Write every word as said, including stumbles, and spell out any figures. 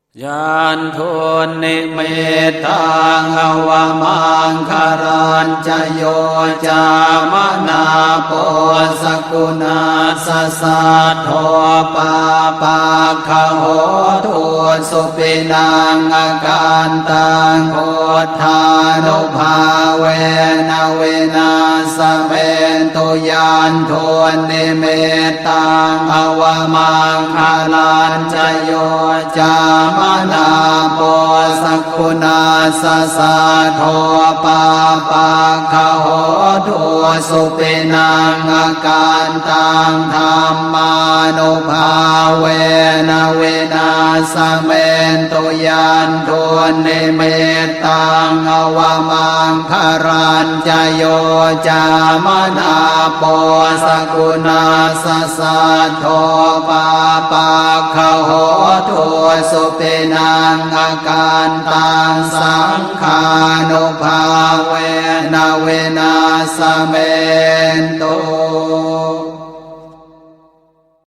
Yandunnimittaṃ avamaṅgalañca yo cāmanāpo sakuṇassa saddo pāpaggaho dussupinaṃ akantaṃ buddhānubhāvena vināsamentu. Yandunnimittaṃ avamaṅgalañca yo cāmanāpo sakuṇassa saddo pāpaggaho dussupinaṃ akantaṃ dhammānubhāvena vināsamentu. Yandunnimittaṃ avamaṅgalañca yo cāmanāpo sakuṇassa saddo pāpaggaho dussupinaṃ akantaṃ saṅghānubhāvena vināsamentu.